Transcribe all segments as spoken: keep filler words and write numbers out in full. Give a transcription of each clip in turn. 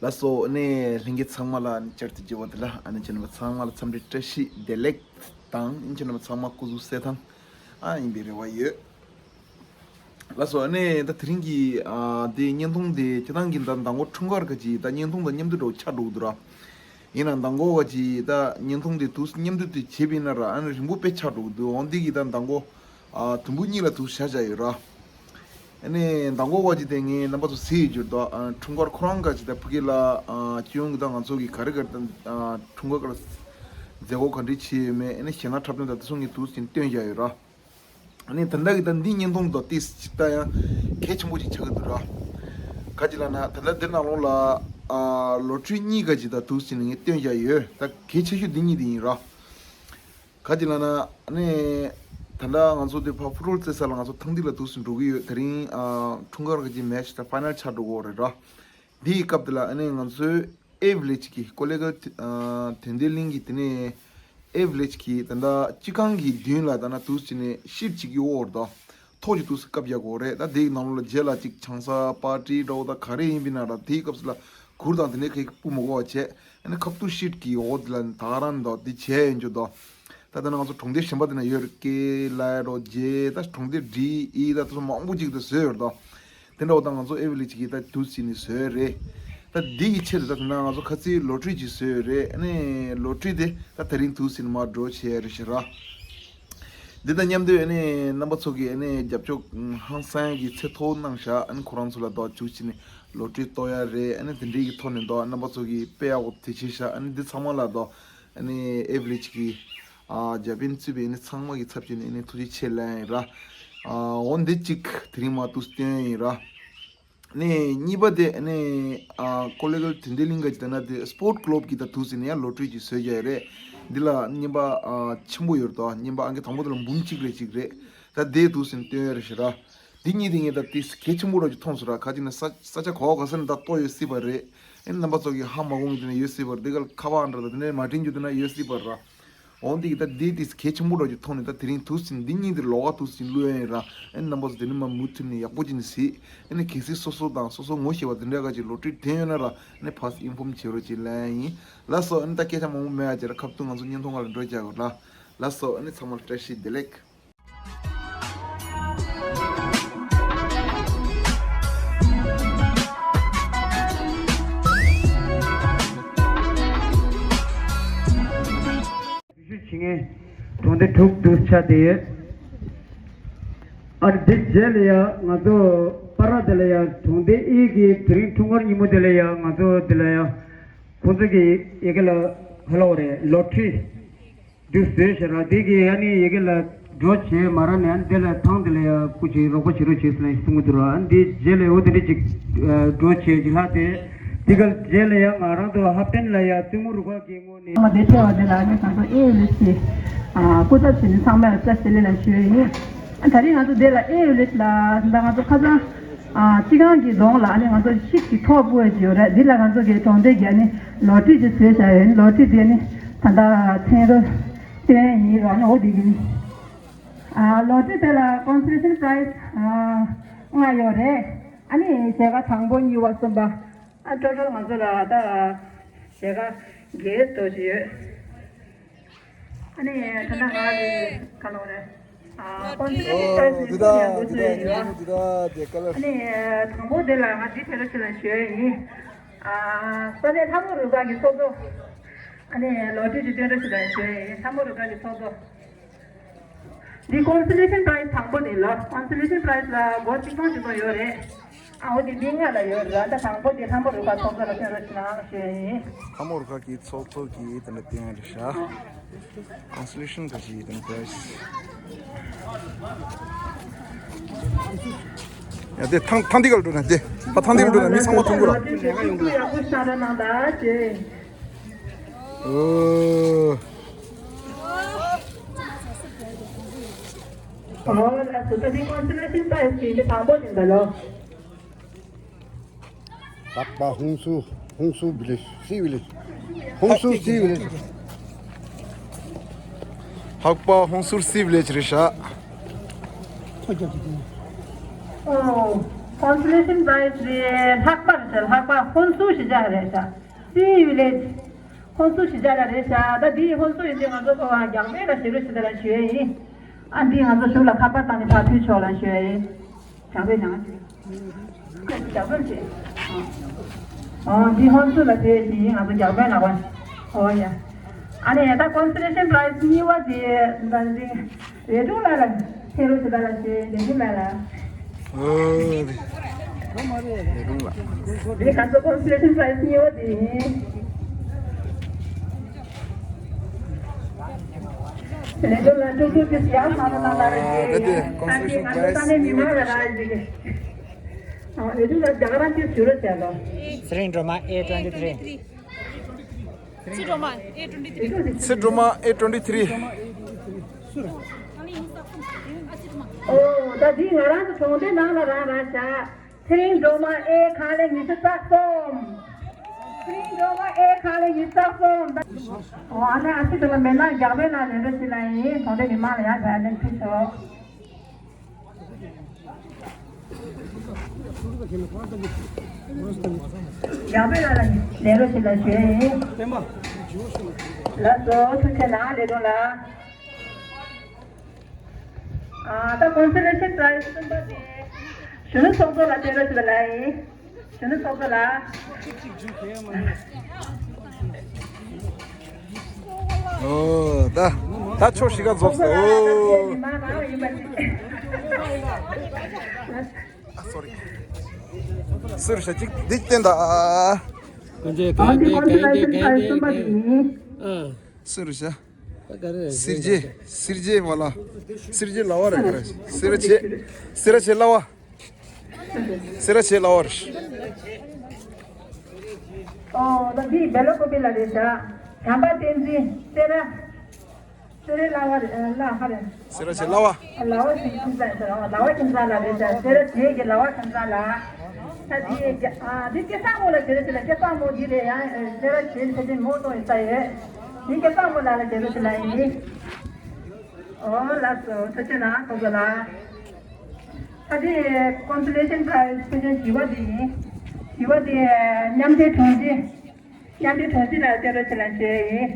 ལགས་སོ། ཨ་ནི་ལྷན་རྒྱས་ཚང་མ་ལ་ཨ་ནི་བསྐྱར་དུ་མཇལ་བ་དེ་ལ་ཨ་ནི་ཁྱེད་རྣམ་པ་ཚང་མ་ལ་འཚམས་འདྲི་བཀྲ་ཤིས་བདེ་ལེགས་དང་ཨ་ནི་ཁྱེད་རྣམ་པ་ཚང་མ་སྐུ་གཟུགས་གསལ་ཐང་ཨ་ཡིན་པའི་རེ་བ་ཡོད། ལགས་སོ། ཨ་ནི་ད་དེ་རིང་གི་ཨ་དེ་བརྙན་ཐུང་དེ་སྤྱིར་བཏང་གི་ད་མདང་དགོང་འཁྲུངས་སྐར་ག་ཅིག་ད་བརྙན་ཐུང་དང་མཉམ་དུ་འགྲོ་ཆགས་འགྲོ་གི་འདུག་ར། ཡིན་ན་མདང་དགོང་ག་ཅིག་ད་བརྙན་ཐུང་དེ་དུས་མཉམ་དུ་དེ་བྱེད་པ་ཡིན་ན་ར་ཨ་ནི་རིང་པོ་དཔེ་ཆགས་འགྲོ་གི་འདུག་འོ་འདི་གི་ད་མདང་དགོང་ཨ་དུམ་བུ་གཉིས་ལ་དུས་བཞག་བཞག་ཡོད་ར། ཨ་ནི་མདང་དགོང་ག་ཅིག་དེ་ངས་རྣམ་པ་ཚོ་གཟིགས་ཡོད་རྒྱུར་དུ་ཨ་འཁྲུངས་སྐར་ཁོ་རང་ག་ཅིག་ད་ཕ་གི་ལ་ཨ་སྤྱི་ཡོངས་ཀྱི་ད་ང་ཚོ་གི་ག་རེ་ག་རེ་ད་ཨ་འཁྲུངས་སྐར་མཛད་སྒོ་ག་འདྲ་བྱས་ཡོད་མེད་ཨ་ནི་ཞེད་སྣང་འཁྲབ་སྟོན་ད་དེ་ཚོ་ངས་དུས་ཅིག་སྟོན་བཞག་ཡོད་ར། ཨ་ནི་ད་ལྟ་གི་ད་འདི་བརྙན་ཐུང་དང་ཏིས་ཅིག་ད་ཡང་གལ་ཆེན་པོ་ཅིག་ཆགས་ཀྱི་འདུག་ར། ག་ཅི་ལབ་ན་ད་ལྟ་འདི་ནང་ལོགས་ལ་ཨ་ལོ་ཊི་རི་གཉིས་ག་ཅིག་ད་དུས་ཅིག་ནས་ངས་སྟོན་བཞག་ཡོད། ད་གལ་ཆེ་ཤོས་འདི་གཉིས་དེ་ཡིན་ར། ག་ཅི་ལབ་ན་ཨ་ནི་ད་ལྟ་ང་ཚོ་དེ་ཕ་ཕུ་ཊི་བོལ་རྩེད་ས་ལ་ང་ཚོ་ཐེངས་འདི་ལ་དུས་ཅིག་འགྲོ་གི་ཡོད། དེ་རིང་ཨ་འཁྲུངས་སྐར་ག་ཅིག་མེ་ཆི་ད་ཕའི་ནལ་ཆགས་འགྲོ་གི་ཡོད་རེད་ར། འདིའི་སྐབས་དེ་ལ་ཨ་ནི་ང་ཚོའི་ཨེ་ཝི་ལེ་ཇི་གི་ཀོ་ལེ་གྷལ་ཨ་དོན་ལྡན་གླིང་གི་དེ་ནས་ཨེ་ཝི་ལེ་ཇི་གི་ད་ལྟ་སྤྱི་ཁང་གི་མདུན་ལ་ད་ན་དུས་ཅིག་ནས་ཤིད་ཅིག་གི་འོག་རུ་དང་ཐོག་ཅིག་དུས་སུ་བཀབ་རྒྱག་གི་ཡོད་རེད། ད་དེའི་ནང་ལོགས་ལ་རྗེས་ལ་ཅིག་ཆང་ས་པར་ཊི་འདྲ་བོ་ད་ག་རེ་ཡིན་པ་ཡིན་ན་ར་དེའི་སྐབས་སུ་ལ་གུར་དང་དེ་འདྲའི་གི་སྤུ་མ་དགོས་པ་བྱས་ཨ་ནི་ཁ་ཐུག་ཤིད་ཀྱི་འོག་དེ་ལ་ད་ག་རང་འདུག་དེ་བྱས་ཡོད་རྒྱུ་དང་། ད་ལྟ་ང་ཚོ་གྲོང་སྡེ་གཞན་པ་དེ་ན་ཡོད་རེད། ཀེ་ལ་རོ་ཇེ་ད་གྲོང་སྡེ་ཌི་ཨི་ད་དེ་ཚོ་མང་པོ་ཅིག་ད་བཟོས་ཡོད་རེད་དོ། དེ་འདྲ་བོ་ད་ང་ཚོ་ཨེ་ཝི་ལེ་ཇི་གི་ད་དུས་ཅིག་ནས་བཟོས་རེད། ད་འདི་གི་ཆེད་དུ་ད་དེ་ན་ང་ཚོ་ཁ་ཚིག་ལོ་ཊི་རི་ཅིག་བཟོས་ཡོད་རེད། ཨ་ནི་ལོ་ཊི་རི་དེ་ད་དེ་རིང་དུས་ཅིག་ནས་མར་ཌོ་བྱས་རེད་ཤག་ར། འདི་དང་མཉམ་དུ་ཨ་ནི་རྣམ་པ་ཚོ་གི་ཨ་ནི་རྒྱབ་སྐྱོར་ཧང་སང་གི་ཚད་མཐོ་གནང་ཤག་ཨ་ནི་ཁོ་རང་ཚོ་ལ་ད་དུས་ཅིག་ནས་ལོ་ཊི་རི་གཏོང་ཡ་རེད། ཨ་ནི་དེ་འདྲའི་གི་ཐོག་ནས་ད་རྣམ་པ་ཚོ་གི་དཔེ་ཡག་པོ་དེ་བྱས་ཤག་ཨ་ནི་འདི་ཚང་མ་ལ་ད་ཨ་ནི་ཨེ་ཝི་ལེ་ཇི་གི་ཨ་རྒྱ་དཔོན་གཙོས་པའི་ཨ་ནི་ཚང་མ་གི་ཚབ་བྱས་ནས་ཨ་ནི་ཐུགས་རྗེ་ཆེ་ལབ་ཡིན་ར། ཨ་འོ་འདི་གཅིག་དེ་རིང་མ་ཏུ་སྟོན་ཡིན་ར། ཨ་ནི་གཉིས་པ་དེ་ཨ་ནི་ཨ་ཀོ་ལེ་གྷལ་དོན་ལྡན་གླིང་ག་ཅིག་ད་ན་དེ་སྤོར་ཊི་ཀི་ལབ་ཀྱི་ད་དུས་ཟིན་ཡང་ལོ་ཊི་རི་ཅིག་བཟོས་རྒྱུ་རེད། འདི་ལ་རྔན་པ་ཨ་ཆེན་པོ་ཡོད་རེད་དོ། རྔན་པ་ཨང་ཀི་དང་པོ་དེ་ལ་འབུམ་གཅིག་རེ་གཅིག་རེད། ད་དེ་དུས་ཟིན་སྟོན་ཡ་རེ་ཞེ་ར། འདི་གཉིས་དེ་ངས་ད་ཏིས་གལ་ཆེན་པོ་ར་ཅིག་མཐོང་སོང་ར། ཁ་ཅིག་ན་ས་ས་ཆ་གོ་ག་ས་ནས་ད་ལྟོ་ཡོད་སྲིད་པ་རེད། ཨེ་རྣམ་པ་ཚོ་གི་ཧ་མ་གོ་ངེས་དེ་ན་ཡོད་སྲིད་པ་རེད། འདི་ག་ལ་ཁ་པར་འདྲ་ད་དེ་ནས་མ་དྲན་རྒྱུ་དེ་ན་ཡོད་སྲིད་པ་ར། འོན་ཏེ་ད་འདི་དེ་གལ་ཆེན་པོ་འདྲ་ཅིག་མཐོང་ནས་ད་དེ་རིང་དུས་ཟིན་འདི་གཉིས་དེ་ལོགས་ཀ་དུས་ཟིན་བླུགས་ཡ་ཡིན་ར། ཨེ་རྣམ་པ་ཚོ་དེ་ནས་མ་མུ་མཐུད་ནས་ཡག་པོ་ཅིག་ནས་གཟིགས། ཨེ་ནས་གལ་སྲིད་སོ་སོ་དང་སོ་སོ་ངོ་ཤེས་པ་དེ་འདྲ་ག་ཅིག་ལོ་ཊི་རི་འཐེན་ཡོད་ན་ར་ཨེ་ནས་ཕར་ཨིན་ཕོམ་བྱེད་རོགས་ཅིག་ལབ་ཡ་ཡིན། ལགས་སོ། ཨེ་ནས་ད་སྐད་ཆ་མང་པོ་མེད་ཡ་ཅིག་ར། ཁ་ཐུག་ང་ཚོ་བརྙན་ཐུང་སྒང་ལ་འགྲོ་བྱ་དགོས་ལ། ལགས་སོ། ཨེ་ནས་ཚང་མ་ལ་བཀྲ་ཤིས་བདེ་ལེགས། ཞུ་བྱེད་མཁན་གྲོང་སྡེ་དྲུག་ཏུ་ཆགས་བསྡད་ཡོད། ཨ་རི་འདི་རྗེས་ལ་ཡང་ང་ཚོ་པ་ར་དེ་ལ་ཡང་གྲོང་སྡེ་ཨི་གི་དེ་རིང་འཁྲུངས་སྐར་ཉིན་མོ་དེ་ལ་ཡང་ང་ཚོ་དེ་ལ་ཡང་ཁོང་ཚོ་གི་ཡ་གི་ལ་ཧ་ལོ་རེད། ལོ་ཊི་རི་འདི་བཟོས་ཤག་ར། དེ་གི་ཨ་ནི་ཡ་གི་ལ་འགྲོ་བྱེད་མ་ར་ནས་ཨ་ནི་དེ་ལ་ཐང་དེ་ལ་ཡང་སྐུ་མཁྱེན་རོགས་པ་བྱེད་རོགས་བྱེད་ཟེར་ནས་གསུང་གི་འདུག་ར། ཨ་ནི་འདི་རྗེས་ལ་འོ་དེ་འདྲ་ཅིག་འགྲོ་བྱེད་ཅིག་ལྷག་སྟེ་དེ་ག་རྗེས་ལ་ཡང་ང་རང་ཚོ་ཧབ་ཏན་ལ་ཡང་བཙུན་མོ་རུ་ཁག་གི་ངོས་ནས། ང་དེ་ཆེ་བ་དེ་ལ་ནི་ང་ཚོ་ཨེ་ཡུ་ལི་སི་སྐུ་ཚབ་བྱས་ནས་ཚང་མ་ལ་བཀྲ་ཤིས་བདེ་ལེགས་ལ་ཞུ་ཡ་ཡིན། ད་རིང་ང་ཚོ་དེ་ལ་ཨེ་ཡུ་ལི་སི་ལ་ད་ང་ཚོ་ཁ་སང་སྤྱི་ཁང་གི་གདོང་ལ་ཨ་ནི་ང་ཚོ་ཤིད་ཀྱི་ཐོག་སྤུ་བ་ཅིག་ཡོད་རེད། འདི་ལ་ང་ཚོ་གི་གྲོང་སྡེ་གི་ཨ་ནི་ལོ་ཊི་རི་ཅིག་བཟོས་བཞག་ཡོད། ལོ་ཊི་རི་དེ་ནི་ད་ལྟ་ཚན་རོ་སྟོན་ཡིན་ར། ཨ་ནི་འོ་དེ་གི་ནི་ལོ་ཊི་རི་དེ་ལ་ཀོན་སོ་ལེ་ཤན་པ་ར་ཡི་སི་ལྔ་ཡོད་རེད། ཨ་ནི་ཞལ་ཁ་དང་པོ་གཉིས་པ་གསུམ་པ། ཨ་ཊོ་ཊལ་ང་ཚོ་ལ་ད་ཞལ་ཁ་བརྒྱད་ཙམ་ཅིག་ཡོད། ཨ་ནི་ད་ལྟ་ང་ལ་ག་ལབ་རེད། ཨ་ཀོན་སོ་ལེ་ཤན་པ་ར་ཡི་སི་ཡང་འདི་འདྲ་ཡོད། འདི་འདྲ་དེ་ཀ་ལར། ཨ་ནི་དང་པོ་དེ་ལ་ང་འདི་ཕེ་རོ་ཆེ་ལ་ཞུ་ཡ་ཡིན། ཨ་ས་གནས་ལྷ་མོ་རུ་ཁག་གི་ཚོགས་གཙོ། ཨ་ནི་ལོ་ཊི་རི་དེ་ཕེ་རོ་ཆེ་ལ་ཞུ་ཡ་ཡིན། ལྷ་མོ་རུ་ཁག་གི་ཚོགས་གཙོ། འདི་ཀོན་སོ་ལེ་ཤན་པ་ར་ཡི་སི་དང་པོ་དེ་ལ། ཀོན་སོ་ལེ་ཤན་པ་ར་ཡི་སི་ལ་སྒོར་གཅིག་སྟོང་གཅིག་སྟོང་ཡོད་རེད། ཨ་འོ་དེ་འདི་ལྔ་ལ་ཡོད་རེད། ད་དང་པོ་དེ་ལྷ་མོ་རུ་ཁག་ཚོགས་གཙོ་ལ་སྟོན་རོགས་གནང་ཞུ་ཡ་ཡིན། ལྷ་མོ་རུ་ཁག་གི་ཚོགས་གཙོ་གིས་དེ་འདྲ་སྟོན་ཡ་རེད་ཤག་ཀོན་སོ་ལེ་ཤན་ག་ཅིག་དེ་འདྲ་རེད། ཡ་དེ་ཐང་ཐང་འདི་ག་ལ་འགྲོ་ན་དེ་ཕ་ཐང་འདི་ག་ལ་འགྲོ་ན་མི་ཚང་མ་མཐོང་གི་ར། ཨོ། ཨོ་ལགས་སོ། ད་འདི་ཀོན་སོ་ལེ་ཤན་པ་ར་ཡི་སི་གི་དང་པོ་དེ་འདྲ་ལོ། ལྷག་པ་ཧུང་སུར་ཧུང་སུར་བི་ལེཇ་སི་བི་ལེཇ་ཧུང་སུར་སི་བི་ལེཇ། ལྷག་པ་ཧུང་སུར་སི་བི་ལེཇ་རེད་ཤག་ཨོ། Consolation prize དེ་ལྷག་པར་ཟེར་ལྷག་པར་ཧོན་སུའུ་གཞིས་ཆགས་རེད་ཤག་སི་ཝི་ལེ་ཇི། ཧོན་སུའུ་གཞིས་ཆགས་ལ་རེད་ཤག་ད་འདི་ཧོན་སུའུ་ཡིན་དུས་ང་ཚོ་ཕོ་བ་རྒྱག་པའི་ལ་ཞེ་རུ་ཞིག་ད་ལ་ཞུ་ཡས་ཡིན། ཨ་འདི་ང་ཚོ་གཞུག་ལ་ཁ་པར་བཏང་ནས་ཕར་ཕུལ་ཆོག་ལ་ཞུ་ཡས་ཡིན། རྒྱག་པའི་ནང་ཞིག་རྒྱག་པར་བྱེད། ཨ་འདི་ཧོན་སུའུ་ལ་དེ་ཡིན་ང་ཚོ་རྒྱག་པའི་ནང་པ། ཨོ་ཡ། ཨ་ནི་ད་consolation prize གཉིས་པ་དེ་ད་འདི། རེ་ཀྲུང་ལགས་ལ་ཐེ་རུ་ཞིག་ད་ལ་ཞེ་རེ་ཀྲུང་ལགས་ལ། ཨོ། རེ་ཀྲུང་ལགས། རེ་ག་ཚོད་consolation prize གཉིས་པ་དེ་ཡིན། རེ་ཀྲུང་ལགས་ཀྲུང་ཀྲུང་དེ་ཡག་མ་ལ་ན་ལ་རེ་ཞེ་ཡ། ད་དེ་consolation prize གཉིས་པ་དེ། རེ་ཀྲུང་ལགས་རྒྱ་གར་རང་ཅིག་ཞུ་རོགས་བྱས་ལོ། ཚེ་རིང་སྒྲོལ་མ་ཨེ་ཊུ་ཝེན་ཊི་ཐི་རི། ཚེ་སྒྲོལ་མ་ཨེ་ཊུ་ཝེན་ཊི་ཐི་རི། ཚེ་སྒྲོལ་མ་ཨེ་ཊུ་ཝེན་ཊི་ཐི་རི། ཨོ་ད་འདི་ང་རང་ཚོ་གྲོང་སྡེ་ནང་ལ་རང་རང་བཞག་ཚེ་རིང་སྒྲོལ་མ་ཨེ་ཁང་ལས་ཉི་ཤུ་རྩ་གསུམ། ཚེ་རིང་སྒྲོལ་མ་ཨེ་ཁང་ལས་ཉི་ཤུ་རྩ་གསུམ། ཨོ་ཨ་ནི་ཨ་ཕྱི་དེ་ལ་མེད་ན་རྒྱག་པའི་ནང་ལེན་འགྲོ་ཞིག་ལ་ཡིན་གྲོང་སྡེ་མི་མང་ལ་ཡང་བྱ་ལེན་ཕུལ་ཆོག་རྒྱག་པའི་ནང་ལ་ལེན་འགྲོ་ཞིག་ལ་ཞུ་ཡས་ཡིན། ལགས་སོ་ཐུགས་རྗེ་གནང་ལས་དྲུང་ལགས། ཨ་ད་consolation prize གསུམ་པ་དེ་གཞོན་ནུ་ཚོགས་གཙོ་ལ་སྤྲད་རོགས་ཞུ་ལ་ཡིན། གཞོན་ནུ་ཚོགས་གཙོ་ལ། ཨོ་ད་ད་ཕྱོགས་བཞི་ཀ་རྫོགས་སོ། ཨོ། མི་མང་མང་ཡིན་པ་ཅིག་ཨ་སོ་རི། སུ་རུ་ཤ་གཅིག་འདི་བསྟན་ད། ཨ་འདི་consolation prize གསུམ་པ་དེ་ཡིན། སུ་རུ་ཤ། སེར་བྱེས། སེར་བྱེས་བ་ལ། སེར་བྱེས་ལ་བ་རེད་ག་རེ། སེར་བྱེས། སེར་བྱེས་ལ་བ། སེར་བྱེས་ལ་བ་རེད། ཨོ་ད་འདི་སྦེ་ལ་ཀོ་པི་ལ་རེད་ཤག་བྱམས་པ་བསྟན་འཛིན་སེ་ར། སེ་ར་ལ་བ་རེད་ལ་ཧ་རེད། སེ་ར་བྱེས་ལ་བ། ལ་བ་ཁྱིམ་ཚང་ཟེར་ཨོ་ལ་བ་ཁྱིམ་ཚང་ལ་རེད་ཤག་སེ་ར་བྱེས་ཀྱི་ལ་བ་ཁྱིམ་ཚང་ལ། ད་འདི་ཨ་འདི་སྐལ་བཟང་མོ་ལ་ཞེ་རེ་ཞིག་ལ་སྐལ་བཟང་མོ་འདི་རེད་ཡང་སེ་ར་བྱེས་ཕལ་ཆེར་མོ་གཏོང་ཡོད་ས་ཡོད། འདི་སྐལ་བཟང་མོ་ལ་ལ་ཞེ་རེ་ཞིག་ལ་ཡིན། ཨོ་ལགས་སོ་ཐུགས་རྗེ་གནང་ཁོང་ཚོ་ལ། ད་དེ་consolation prize ཕུལ་མཁན་བཞི་པ་དེ་ཡིན། བཞི་པ་དེ་མཉམ་འབྲེལ་དྲུང་ཆེ། མཉམ་འབྲེལ་དྲུང་ཆེ་ལ་བཅར་རོགས་བྱེད་ལ་ཞུ་ཡས་ཡིན།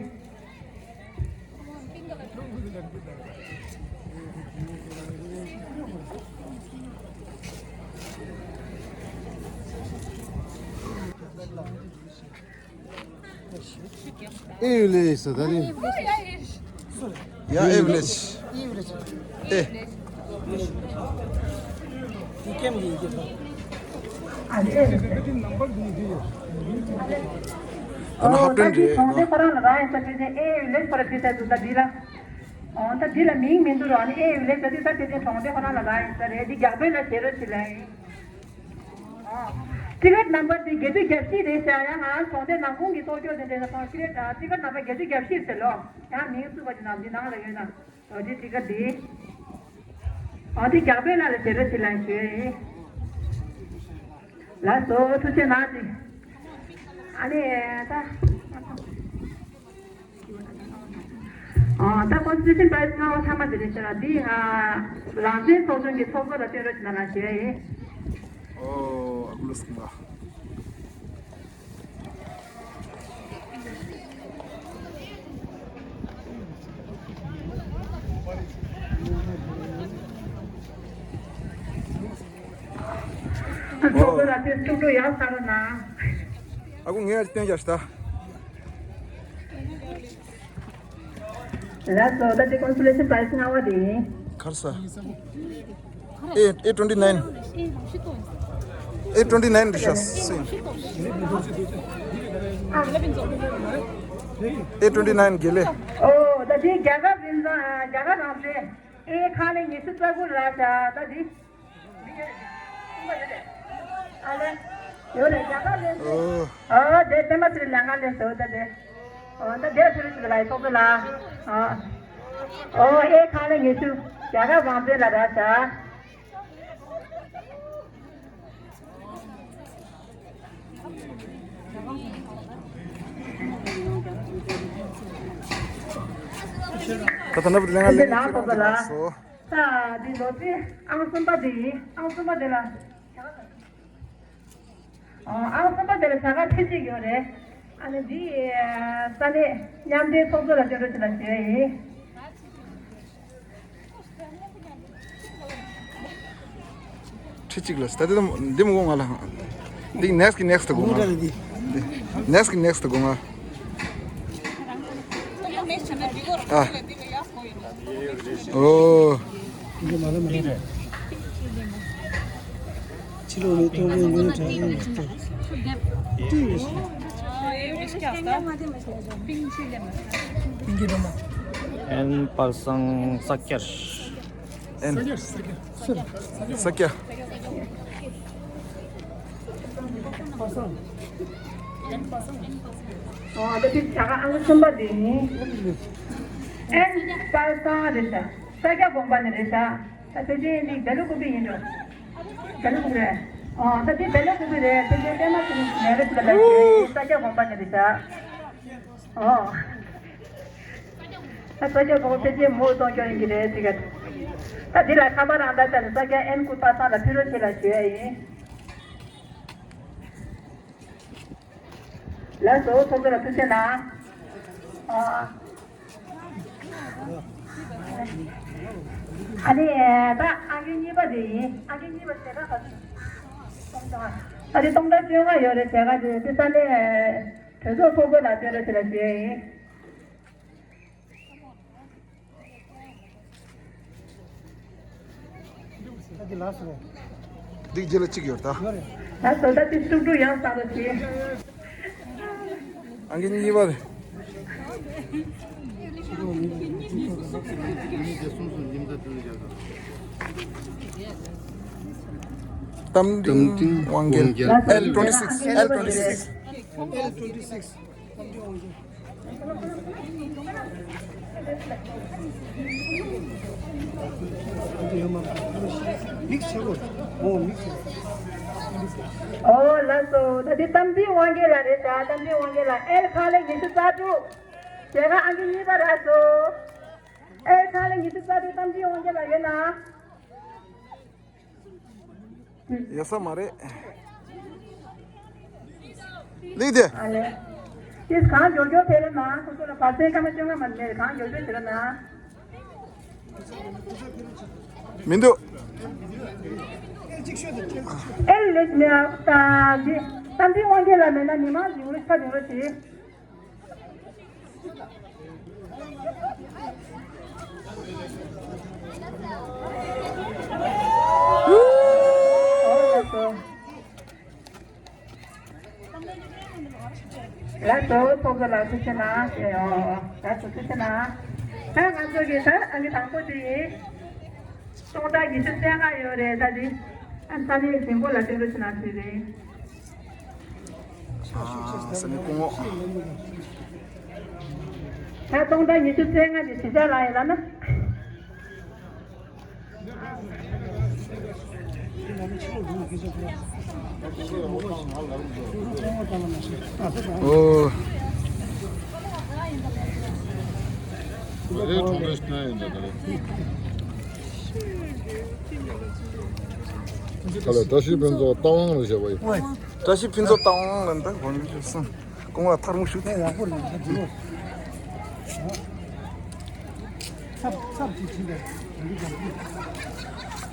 ཨེ་ཝི་ལེ་ཇི་ཟེར་ད་ནི། ཡ་ཨེ་ཝི་ལེ་ཇི། ཨེ། ད་ནི་ཧབ་ཏན་རེད་ནོ། ཨོ་ད་འདི་ལ་མིང་མི་འདུག་རོགས་ནི་ཨེ་ཝི་ལེ་ཇི་ད་འདི་ད་དེ་དེ་གྲོང་སྡེ་ཁོ་རང་ལ་རག་ཡིན་ས་རེད། འདི་རྒྱག་དཔེ་ལ་བྱེད་རོགས་བྱེད་ལ་ཡིན། ཊི་ཀེ་ཊི་ནམ་བར་དེ་བརྒྱད་ཅུ་གྱ་བཞི་རེད་ཤག་ཡང་ང་གྲོང་སྡེ་ནང་ཁོངས་ཀྱི་གཏོགས་སྐྱོ་དེ་འདྲ་ལ་སོང་ཊི་ཀེ་ཊི་ཊི་ཀེ་ཊི་ནམ་བར་བརྒྱད་ཅུ་གྱ་བཞི་ཟེར་ལོ། ཡང་མིང་བཙུགས་པ་དེ་ནང་འདི་ནང་ལ་ཡོད་ན། འོ་དེ་ཊི་ཀེ་ཊི་དེ། འོ་དེ་རྒྱག་པའི་ནང་ལ་བྱེད་རོགས་བྱེད་ལ་ཞུ་ཡས་ཡིན། ལགས་སོ་ཐུགས་རྗེ་གནང་ཞིག་ཨ་ནི་ད། ཨ་ད་ཁོང་ཚོས་ཕྱིན་པའི་ཚང་མ་ཚང་མ་དེ་རེད་ཟེར་བ་འདི་ང་རང་བཙན་ཚོགས་ཆུང་གི་ཚོགས་གཙོ་ལ་བསྟན་རོགས་ཞུ་ན་ལ་ཞུ་ཡ་ཡིན། ཨོ་ཨ་ཀུ་ལུ་སི་ཀི་མ། ཚོགས་གཙོ་ལ་དེ་ཐུགས་སྤྲོ་ཡག་ཚ་རོགས་གནང་། ཨ་ཁུ་ངས་ཨ་ཅི་བསྟན་རྒྱག་ཤི་ད། ལགས་སོ་ད་དེ་ཀོན་སོ་ལེ་ཤན་པ་རའི་སི་ལྔ་པ་དེ་ཡིན། གར་ས། ཨེ་ཨེ་ཊུ་ཝེན་ཊི་ནའིན། ཨེ་ཊུ་ཝེན་ཊི་ནའིན་རེད་ཤག་སེ། ཨེ་ཊུ་ཝེན་ཊི་ནའིན་དགེ་ལེགས། ཨོ་ད་དེ་རྒྱ་གར་རིན་ཐང་རྒྱ་གར་རང་བཙན་ཨེ་ཁ་ལས་ཉི་ཤུ་རྩ་དགུ་རག་ཤག་ད་དེ། ཨ་ལེ། ཡོད་རེད་རྒྱ་གར་ལས། ཨོ། ཨོ་དེ་དེ་མ་ཚུར་ལས་ང་ལས་སོ་ད་དེ། ཨོ་ད་དེ་ཚུར་ཚུར་ལ་ཡི་ཐོག་ཏུ་ལ། ཨོ། ཨོ་ཨེ་ཁ་ལས་ཉི་ཤུ་རྒྱ་གར་རང་བཙན་ལ་རག་ཤག་ད་ད་ནབ་ལས་ང་ལས་ང་ཚུར་ལ་སོ། ད་འདི་ལོ་ཙི་ཨང་གསུམ་པ་འདི་ཡིན། ཨང་གསུམ་པ་འདི་ལ། ཨང་གསུམ་པ་དེ་ལ་བྱ་དགའ་ཁྲི་གཅིག་ཡོད་རེད། ཨ་ནི་འདི་ས་གནས་མཉམ་འབྲེལ་ཚོགས་གཙོ་ལ་སྤྲད་རོགས་བྱེད་ལ་ཞུ་ཡ་ཡིན། ཁྲི་གཅིག་ལ་ད་ལྟ་འདི་མི་དགོས་ང་ལ། འདི་next next དགོས་ང་། འདི་next next དགོས་ང་། ཨ། ཨོ། En pasang sakir. En. Sakir. ཨོ་ད་དེ་བྱ་དགའ་ཨང་གསུམ་པ་དེ་ཡིན། En pasang རེད་ཤག་ས་སྐྱ་དགོན་པ་ནས་རེད་ཤག་ད་དེ་ཅི་ཡིན་འདི་བེ་ལུ་ཀུ་པི་ཡིན་འགྲོ། བེ་ལུ་ཀུ་པི་རེད། ཨོ་ད་དེ་བེ་ལུ་ཀུ་པི་རེད། དེ་ཅི་པད་མ་ཚེ་རིང་ནས་རེད་ཤག་ད་དེ་ས་སྐྱ་དགོན་པ་ནས་རེད་ཤག་ཨོ། ད་ས་སྐྱ་དགོན་པ་དེ་ཅི་མོ་གཏོང་སྐྱོ་ཡིན་གྱི་རེད་དེ་ག་ད་འདི་ལ་ཁ་པར་རང་ད་ལྟ་ནས་ས་སྐྱ་En ku pasang ལ་ཕུལ་རོགས་བྱེད་ལ་ཞུ་ཡ་ཡིན། ལགས་སོ། ཚོགས་གཙོ་ལགས་ཐུགས་རྗེ་གནང་། ཨ་ནི་ད་ཨང་ཀི་གཉིས་པ་དེ་ཡིན། ཨང་ཀི་གཉིས་པ་ཟེར་ན་ག་ཚོད། ཨ་ནི་སྟོང་ཕྲག་བཅོ་ལྔ་ཡོད་རེད་ཟེར་ག་དེ་དེ་ས་གནས་གྲོས་ཚོགས་ཚོགས་གཙོ་ལགས་སྤྲད་རོགས་བྱེད་ལ་ཞུ་ཡ་ཡིན། འདི་རྗེས་ལ་གཅིག་ཡོད་ད། ད་བཟོ་ལྟ་དེ་ཤུགས་དྲུག་ཡང་བསགས་རོགས་གྱིས། ཨང་ཀི་གཉིས་པ་རེད། རྟ་མགྲིན་དབང་རྒྱལ། L twenty six, L twenty six. ཨོ་ལགས་སོ། ད་འདི་རྟ་མགྲིན་དབང་རྒྱལ་ལགས་རེད་ད། རྟ་མགྲིན་དབང་རྒྱལ་ལགས། L ཁ་ལས་ཉི་ཤུ་རྩ་དྲུག་བྱས་ན་ཨང་ཀི་གཉིས་པ་རག་སོང་། L ཁ་ལས་ཉི་ཤུ་རྩ་དྲུག་རྟ་མགྲིན་དབང་རྒྱལ་ལགས་ཡོད་ན། ཡོད་ས་མ་རེད། ལིག་དེ། ཨ་ལེ། ཁྱེད་གང་མགྱོགས་མགྱོགས་ཕེབས་རོགས་གནང་། ཁོ་ཚོ་ལ་བར་ཆད་སྐར་མ་བཅོ་ལྔ་མ་མེད། གང་མགྱོགས་མགྱོགས་བྱེད་རོགས་གནང་། མི་འདུག་ཨེ་ལེགས་མེད་ཨ། ད་འདི་རྟ་མགྲིན་དབང་རྒྱལ་ལགས་མེད་ན་མི་མང་འཛིང་རོགས་ཆ་འཛིང་རོགས་བྱེད། ལགས་སོ། ཚོགས་གཙོ་ལགས་ཐུགས་རྗེ་གནང་། ཨོ། ལགས་སོ་ཐུགས་རྗེ་གནང་། ད་ང་ཚོ་གི་ད་ཨང་ཀི་དང་པོ་དེ་ཡིན། སྟོང་ཕྲག་ཉི་ཤུ་རྩ་ལྔ་ཡོད་རེད་ད་དེ། ཨ་ས་གནས་ཟིན་པོ་ལ་སྤྲད་རོགས་བྱེད་གནང་ཞུས་རེད། ཨ་ས་གནས་སྐུ་ངོ། ད་སྟོང་ཕྲག་ཉི་ཤུ་རྩ་ལྔ་དེ་གཞིས་ཆགས་ལ་ཡོད་ལ་ན། ཨོ། ཨ་ལ་བཀྲ་ཤིས་ཕུན་ཚོགས་རྟ་དབང་ལ་བཞག་པ་ཡིན། བཀྲ་ཤིས་ཕུན་ཚོགས་རྟ་དབང་ལ་འདི་གོང་ཞུ་གསུང་། གོང་ལ་ཐག་རིང་ཞུ། ཨེ་ཡག་པོ་རེད་ད་འགྲོ། ཚབ་ཚབ་ཅིག་བྱིན་པས་འགྲོ་འགྲོ།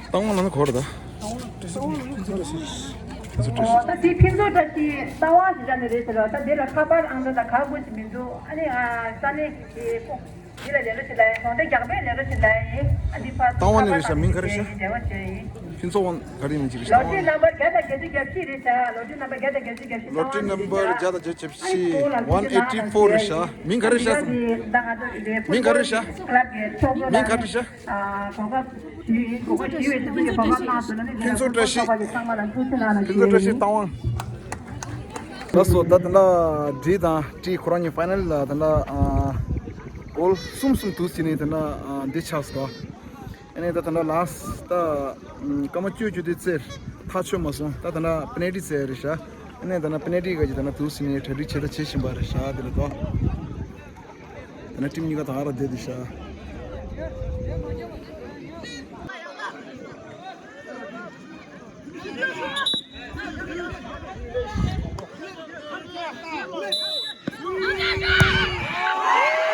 རྟ་དབང་ལ་ནི་གོ་རེད་ད། ཨོ་ད་དེ་ཕུན་ཚོགས་བཀྲ་ཤིས་རྟ་དབང་ཞེས་བྱ་ནི་རེད་ཟེར་བ། ད་དེ་ལ་ཁ་པར་ཨང་གྲངས་དང་ག་དགོས་ཀྱི་མི་འདུག་ཨ་ནི་ཨ་ས་གནས་ཀྱི་ཁོ་འདི་ལ་ལས་རོགས་བྱེད་ལ་ཡིན། གྲོང་སྡེ་རྒྱག་པས་ལས་རོགས་བྱེད་ལ་ཡིན། ཨ་འདི་ཕར་རྟ་དབང་ནི་རེད་ཤག་མིང་ག་རེ་ཤག་འབྲེལ་བ་བྱས་ཡིན། ཕུན་ཚོགས་དབང་ག་རེ་ཡིན་ཅི་རེད་ཤག་ལོ་ཊི་རི་ནམ་བར་བརྒྱ་དང་བརྒྱད་ཅུ་གྱ་བཞི་རེད་ཤག་ལོ་ཊི་རི་ནམ་བར་བརྒྱ་དང་བརྒྱད་ཅུ་གྱ་བཞི། རྟ་དབང་ནི་རེད་ཤག one eighty four རེད་ཤག་མིང་ག་རེ་ཤག་མིང་ག་རེ་ཤག་མིང་ག་རེ་ཤག་གོ་སྐབས་ཞུས་ཡིན། གོ་སྐབས་ཞུས་པའི་ཕྱི་ཚུལ་གྱི་གོ་སྐབས་གནང་སོང་ན་ནི་ཕུན་ཚོགས་བཀྲ་ཤིས། ཚང་མ་ལ་ཐུགས་རྗེ་གནང་། ཕུན་ཚོགས་བཀྲ་ཤིས་རྟ་དབང་། ལགས་སོ། ད་ད་ལྟ་འདྲི་དང་བཀྲིས་ཁོ་རང་གཉིས་ཕའི་ནལ་ལ་ད་ལྟ་ཨ་གོལ་གསུམ་གསུམ་དུ་ཟིན་ནས་ད་ལྟ་ཨ་འདི་ཆགས་སོང་། ཨ་ནི་ད་ད་ལྟ་ལཱསི་ཊི་ད་སྐར་མ་བཅུ་བཅུ་དེ་རྩེར་ཐག་ཆོད་མ་སོང་། ད་ད་ལྟ་པེ་ནལ་ཊི་རྩེ་རེད་ཤག་ཨ་ནི་ད་ལྟ་པེ་ནལ་ཊི་ག་གི་ད་ལྟ་དུ་ཟིན་ནས་གྲ་སྒྲིག་བྱེད་ད་བྱེད་བཞིན་པ་རེད་ཤག་དེ་ལ་དོ། ད་ནི་ཊིམ་གཉིས་ཀ་ད་ག་ར་བསྡད་དེ་ཤག་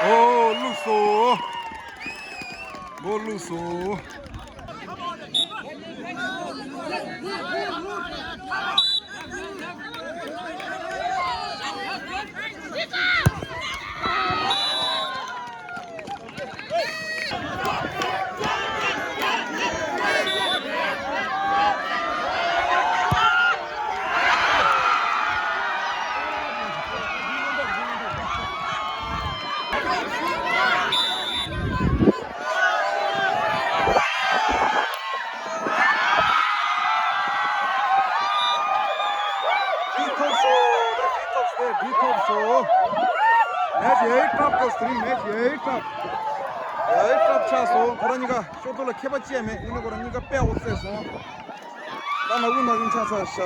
ཨོ་བླུགས་སོ། མགོ་བླུགས་སོ། འགྲིག་ཐུབ་སོང་། ད་འགྲིག་ཐུབ་སོང་། འགྲིག་ཐུབ་སོང་། མེ་ཆི་ཡེ་ཊབ་དང་སི་རིང་མེ་ཆི་ཡེ་ཊབ། ཡེ་ཊབ་ཆགས་སོང་། ཁོ་རང་གཉིས་ཀ་ཤོག་ཐོག་ལ་ཁྱད་པར་ཅི་ཡང་མེད། དངོས་གནས་ཁོ་རང་གཉིས་ཀ་དཔེ་འོ་བརྩེགས་སོང་། ད་ན་བུ་ན་བུན་ཆགས་ཚར་ཤག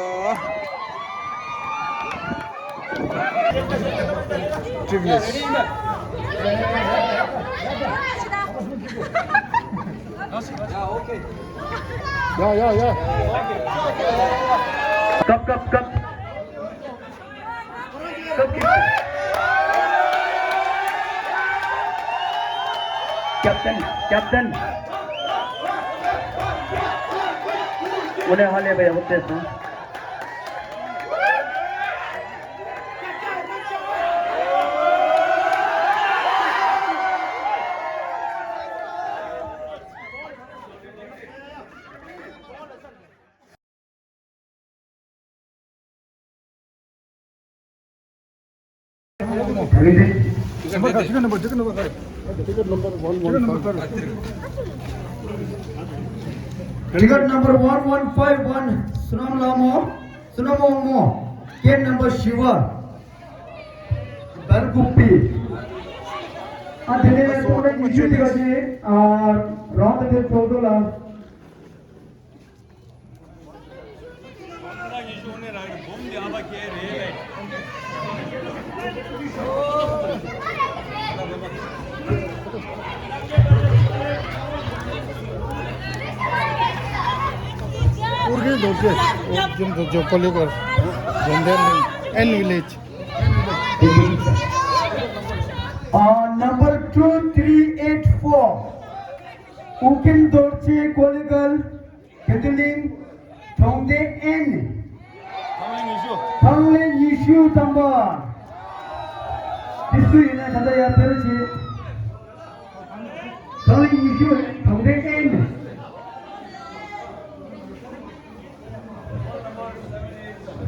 Previous. ཡ་ཡ་ཡ། སྐབས་སྐབས་སྐབས། སྐབས་ཀྱི། ཀེབ་ཏན། ཀེབ་ཏན། དངོས་གནས་ཧ་ལས་པ་ཡག་པོ་བྱས་སོང་། Ticket number, ticket number, ticket number one one five. Ticket number one one five one, Sunam Lamo, Sunam Ongmo, gate number Shiva, Balkupi. ཨ་དེ་ནས་ཚོགས་གྲལ་ཉི་ཤུ་དེ་ག་ཅིག་ཨ་རང་དང་དེ་ཚོགས་འདུ་ལ། ཨོ་རྒྱན་རྡོ་རྗེ། ཨོ་རྒྱན་རྡོ་རྗེ། ཀོ་ལི་གོར། ཇོན་དན་ལིང་། ཨེན་ཝི་ལེཇ། Uh, number two three eight four. ཨོ་རྒྱན་རྡོ་རྗེ། ཀོ་ལི་གོར། དེ་དུ་གླིང་། གྲོང་སྡེ་ཨེན། ཐང་ལེ་ཉི་ཤུ། ཐང་ལེ་ཉི་ཤུ་ཐམ་པ། དེ་སུ་ཡིན་ན་ད་ལྟ་ཡར་ཕེབས་རོགས་བྱེད། ཐང་ལེ་ཉི་ཤུ། གྲོང་སྡེ་ཨེན།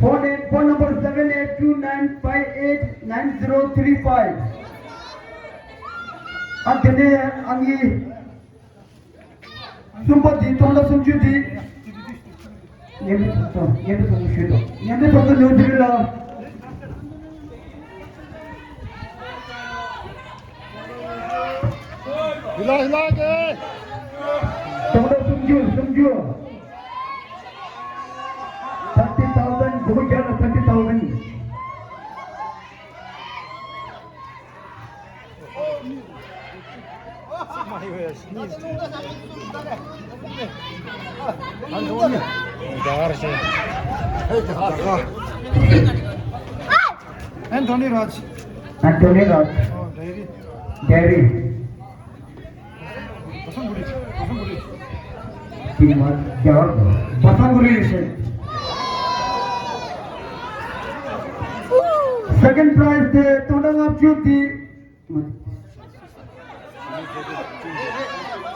Phone at, phone number seven eight two nine five eight nine zero three five. ཨ་དེ་ནས་ཨ་ནི། གསུམ་པ་འདི། སྟོང་ཕྲག་སུམ་ཅུ་འདི། མཉམ་འབྲེལ་ཚོགས་གཙོ། མཉམ་འབྲེལ་ཚོགས་གཙོ་ཞུས་འདུག་མཉམ་འབྲེལ་ཚོགས་གཙོ་ནོར་འཛིན་ལགས། ཧི་ལ་ཧི་ལ་གེ། སྟོང་ཕྲག་སུམ་ཅུ། སུམ་ཅུ། Thirty thousand། དགུ་བརྒྱ་ལ་thirty thousand། Anthony Raj. Anthony Raj. Oh, Diary. Diary. Basanguri. Basanguri. Basanguri. Second prize དེ་སྟོང་ཕྲག་ལྔ་བཅུ་དེ།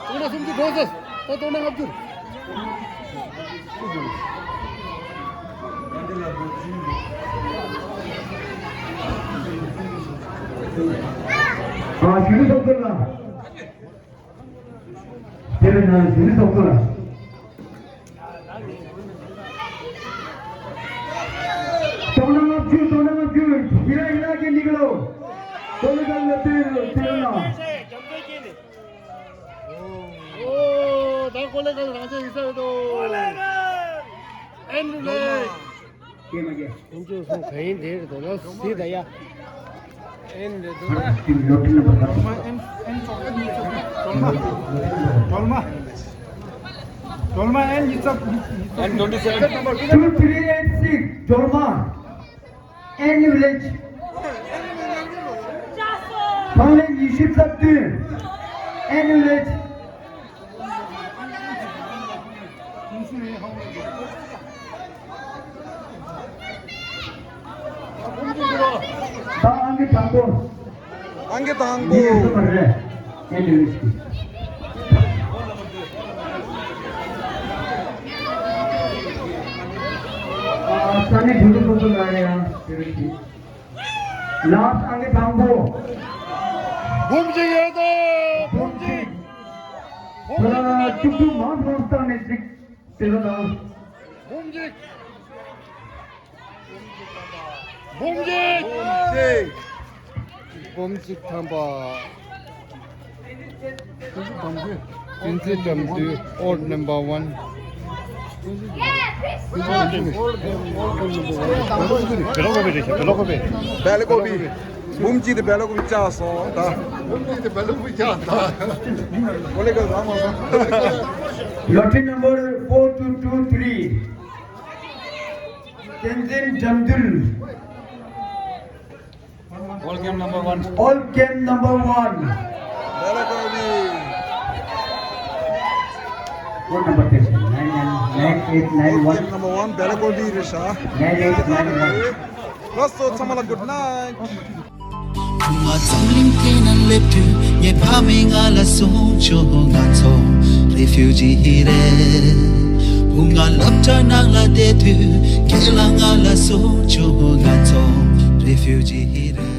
སྟོང་ཕྲག་སུམ་ཅུ་འགྲོ་ཟེར། ད་སྟོང་ཕྲག་ལྔ་བཅུ། ཨ་ཞུ་ཐོག་ཏུ་ལ། དེ་བས་ན་ཞུ་ཐོག་ཏུ་ལ། སྟོང་ཕྲག་ལྔ་བཅུ། སྟོང་ཕྲག་ལྔ་བཅུ། ཡིན་ན་ཡིན་ན་གི་ནི་གི་ལོ། ཀོ་ལི་གལ་ལ་དེ་དེ་ན། ཨོ། ད་ཀོ་ལི་གལ་རང་ཅག་ཡིན་ས་རེད་དོ། ཨེན་རུ་ལེ། ཀེ་མ་ཀེ། ཨེན་ཅོ་སོང་ག་ཡིན་དེ་རེད་དོ་ལ་སི་ད་ཡ། ཨེན་རེད་དོ་ལ། ཨེན་ཨེན་ཨེན་ཅོ་ཨེན་ཉི་ཚབ་ཇོལ་མ། ཇོལ་མ། ཇོལ་མ་ཨེན་ཉི་ཚབ། ཨེན་ཊུ་ཝེན་ཊི་སེ་ཝེན། Two three eight six, Jolma, N village. ཉི་ཤུ་རྩ་བདུན། ཨེ་ནུ་རེད། ད་ཨང་ཀི་དང་པོ། ཨང་ཀི་དང་པོ། ཡིན་སོང་བ་རེད། ཨེ་ནུ་རེད། ཨ། ས་གནས་དུད་འགྲོ་སོ་སོ་ལ་ཡང་དེ་རེད། ལགས། ཨང་ཀི་དང་པོ། འབུམ་གཅིག་ཡོད་དོ། འབུམ་གཅིག། འབུམ་གཅིག། ཨ། ཅུག་ཅུག་མང་སོང་། བཏང་ནས་ཅིག་དེ་ལ་དང་། འབུམ་གཅིག། འབུམ་གཅིག། འབུམ་གཅིག་ཐམ་པ། བསྟན་འཛིན་དགྲ་འདུལ། Odd number one. བེ་ལོ་ཀོ་བི་རེད་ཤག་བེ་ལོ་ཀོ་བི། བེ་ལོ་ཀོ་བི། འབུམ་གཅིག་དེ་བེ་ལོ་ཀོ་བི་བཅག་སོང་ད། འབུམ་གཅིག་དེ་བེ་ལོ་ཀོ་བི་བཅག་ད། ཨོ་ལེ་ག་རང་མ་སོང་། Lottery number four two two three. བསྟན་འཛིན་དགྲ་འདུལ། All game number one. All game number one. བེ་ལོ་ཀོ་བི། Phone number please. Nine nine nine eight nine one. All game number one བེ་ལོ་ཀོ་བི་རེད་ཤག Nine eight nine one. ལགས་སོ། ཚང་མ་ལ་good night. ང་འཛམ་གླིང་སྟེང་ན་སླེབས་དུས་ངའི་ཕ་མས་ང་ལ་གསུངས་བྱུང་། ང་ཚོ་refugee རེད། བུ་ང་སློབ་གྲྭ་ནང་ལ་བསྡད་དུས་རྒན་ལགས་ང་ལ་གསུངས་བྱུང་། ང་ཚོ་refugee རེད།